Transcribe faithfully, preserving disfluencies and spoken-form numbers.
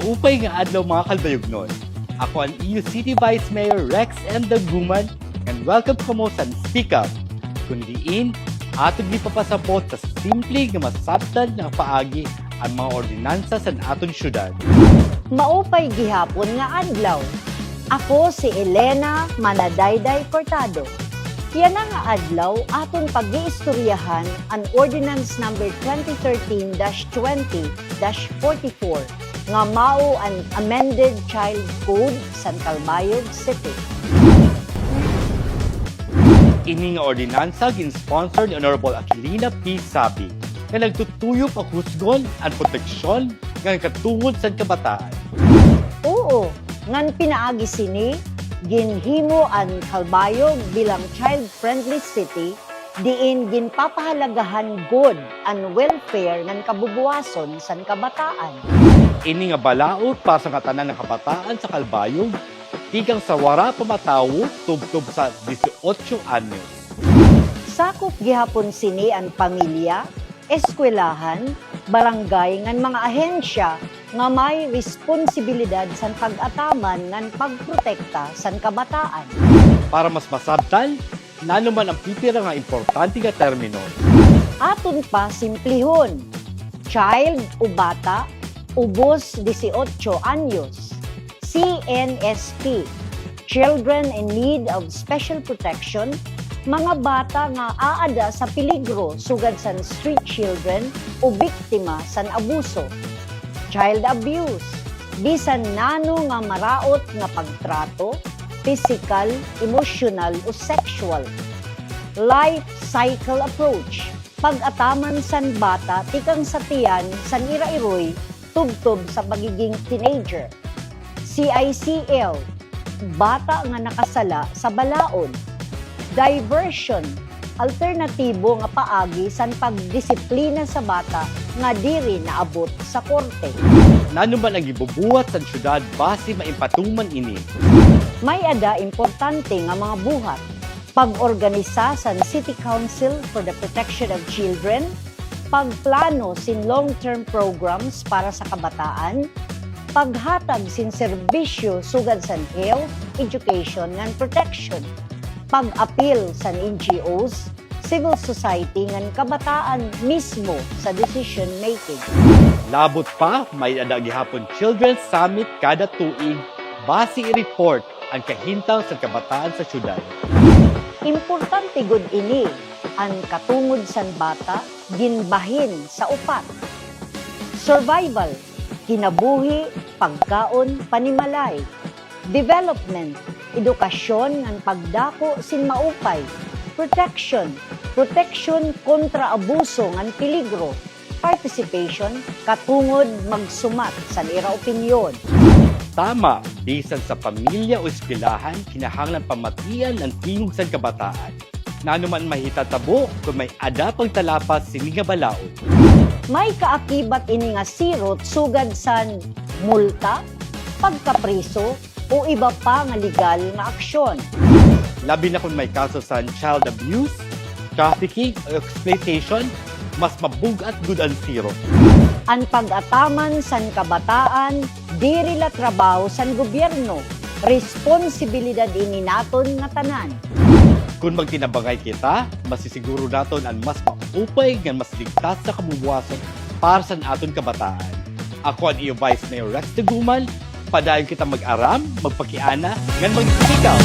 Maupay nga adlaw, mga Calbayognon. Ako an iyo City Vice Mayor Rex M. Daguman, and welcome kamo sa Speak Up, kun diin aton gipapasabot sa simple nga masabtan nga paagi an mga ordinansa san aton syudad. Maupay gihapon nga adlaw. Ako si Elena Manadayday Cortado. Yana nga adlaw, aton pag-iistoryahan an Ordinance Number twenty thirteen dash twenty dash forty-four, nga mao an Amended Child Code san Calbayog City. Ini nga ordinansa gin-sponsor ni Honorable Aquilina P. Sabi, nga nagtutuyo pagkusgon an proteksyon ngan katungod san kabataan. Oo, ngan pinaagi sini, ginhimo an Calbayog bilang child-friendly city, diin ginpapahalagahan gud an welfare ngan kabubuwason san kabataan. Ini nga balaod para sa ngatanan nga kabataan sa Calbayog, tikang sa wara pa matawo tubtob sa dieciocho anyos. Sakop gihapon sini an pamilya, eskwelahan, barangay ngan mga ahensya nga may responsibilidad san pag-ataman ngan pagprotekta san kabataan. Para mas masabtan, nano man an pipira nga importante nga termino? Aton pa simplihon. Child o bata, ubos dieciocho anyos. C N S P, Children in Need of Special Protection, mga bata nga aada sa peligro sugad san street children o biktima san abuso. Child abuse, bisan nano nga maraot nga pagtrato, pisikal, emosyonal o sexual. Life cycle approach, pag-ataman san bata tikang sa tiyan san ira iroy tubtob sa pagiging teenager. C I C L, bata nga nakasala sa balaod. Diversion, alternatibo nga paagi san pagdisiplina sa bata nga diri naabot sa korte. Nano man an gibubuhat san syudad basi maimpatuman ini? May-ada importante nga mga buhat. Pag-organisa san City Council for the Protection of Children, pagplano sin long-term programs para sa kabataan, paghatag sin serbisyo sugad san health, education, ngan protection, pag-apil san N G Os, civil society, ngan kabataan mismo sa decision making. Labot pa, may-ada gihapon Children's Summit kada tuig, basi i-report an kahimtang san kabataan sa syudad. Importante gud ini, an katungod san bata ginbahin sa upat. Survival, kinabuhi, pagkaon, panimalay. Development, edukasyon ngan pagdako sin maupay. Protection, proteksyon kontra abuso ngan peligro. Participation, katungod magsumat san ira opinyon. Tama, bisan sa pamilya o eskwelahan, kinahanglan pamatian an tingog san kabataan. Nano man mahitatabo kon may-ada pagtalapas sini nga balaod? May kaakibat ini nga sirot sugad san multa, pagkapriso, o iba pa nga legal nga aksyon. Labi na kon may kaso san child abuse, trafficking, o exploitation, mas mabug-at gud an sirot. An pag-ataman san kabataan diri la trabaho san gobyerno, responsibilidad ini naton nga tanan. Kon magtinabangay kita, masisiguro naton an mas maupay ngan mas ligtas nga kabubuwason para san aton kabataan. Ako an iyo Vice Mayor Rex Daguman, padayon kita mag-aram, magpakiana, ngan mag-speak up.